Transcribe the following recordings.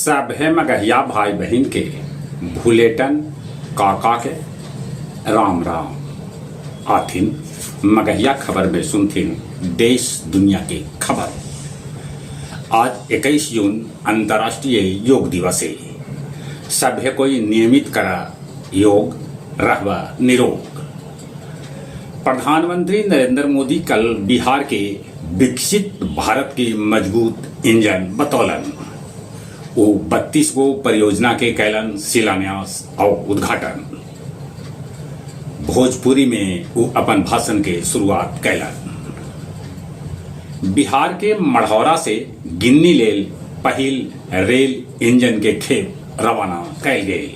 सभे मगहिया भाई बहिन के भुलेटन काका के राम राम। आथिन मगहिया खबर में सुनथिन देश दुनिया के खबर। आज 21 जून अंतर्राष्ट्रीय योग दिवस है। सभे कोई नियमित करा योग, रहबा निरोग। प्रधानमंत्री नरेंद्र मोदी कल बिहार के विकसित भारत के मजबूत इंजन बतौलन। वो 32 गो परियोजना के कैलन शिलान्यास और उद्घाटन। भोजपुरी में वो अपन भाषण के शुरुआत कैलन। बिहार के मढ़ौरा से गिन्नी लेल पहिल रेल इंजन के खेप रवाना कैल गेल।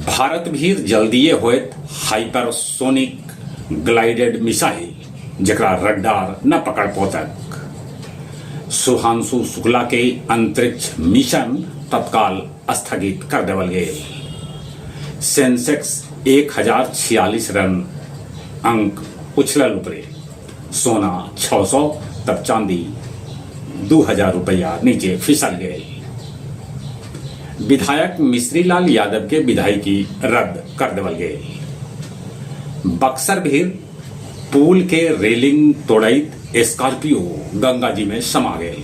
भारत भी जल्दिए होयत हाइपरसोनिक ग्लाइडेड मिसाइल, जकरा रडार न पकड़ पौतक। शुभांशु शुक्ला के अंतरिक्ष मिशन तत्काल स्थगित कर देवल गेल। सेंसेक्स 1046 रन अंक उछलल उपरे। सोना 600 तब चांदी 2000 रुपया नीचे फिसल गए। विधायक मिश्रीलाल यादव के विधायकी रद्द कर देवल गए। बक्सर भीर पुल के रेलिंग तोड़ैत स्कॉर्पियो गंगा जी में समा गए।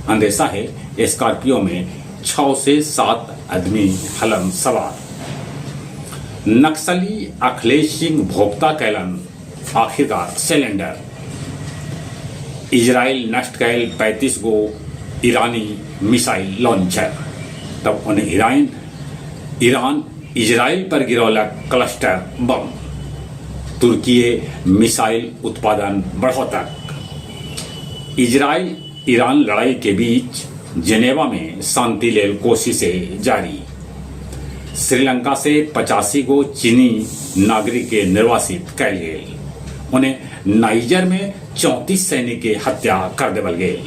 अंदेशा है स्कॉर्पियो में 6 से 7 आदमी हलन सवार। नक्सली अखिलेश सिंह भोक्ता कैलन आखिरकार सिलेंडर। इजराइल नष्ट कैल 35 गो ईरानी मिसाइल लॉन्चर। तब उन्हें ईरान ईरान इजराइल पर गिरौलक क्लस्टर बम। तुर्की मिसाइल उत्पादन बढ़ोतक। इजराइल ईरान लड़ाई के बीच जेनेवा में शांति लेल कोशिशें जारी। श्रीलंका से 85 गो चीनी नागरिक के निर्वासित कैल गेल। उन्हें नाइजर में 34 सैनिक के हत्या कर देवल गेल।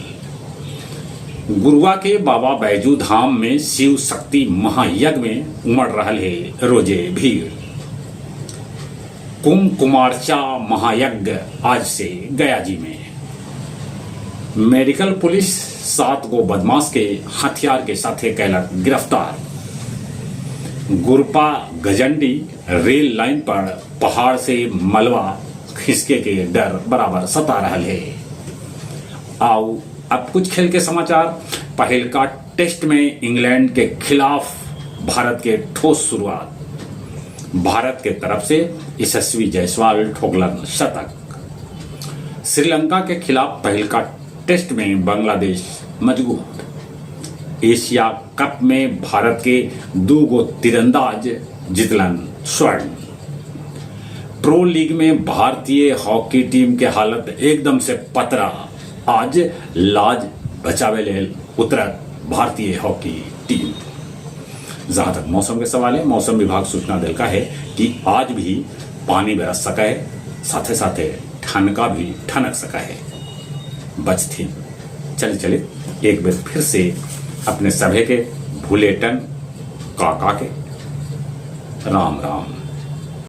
गुरुआ के बाबा बैजू धाम में शिव शक्ति महायज्ञ में उमड़ रहल है रोजे भीड़। कुमकुमार्चा महायज्ञ आज से गया जी में। मेडिकल पुलिस 7 गो बदमाश के हथियार के साथे कैलक गिरफ्तार। गुरपा गजंडी रेल लाइन पर पहाड़ से मलबा खिसके के डर बराबर सता रहल है। आओ अब कुछ खेल के समाचार। पहलका टेस्ट में इंग्लैंड के खिलाफ भारत के ठोस शुरुआत। भारत के तरफ से यशस्वी जायसवाल ठोकलन शतक। श्रीलंका के खिलाफ पहलका टेस्ट में बांग्लादेश मजबूत। एशिया कप में भारत के 2 गो तीरंदाज जीतलन स्वर्ण। प्रो लीग में भारतीय हॉकी टीम के हालत एकदम से पतरा। आज लाज बचावे लेल उतरत भारतीय हॉकी टीम। जहां तक मौसम के सवाल है, मौसम विभाग सूचना दिलका है कि आज भी पानी बरस सका है, साथे साथे ठनका भी ठनक सका है। बचथी चले चले एक बार फिर से अपने सभे के भूलेटन काका के राम राम।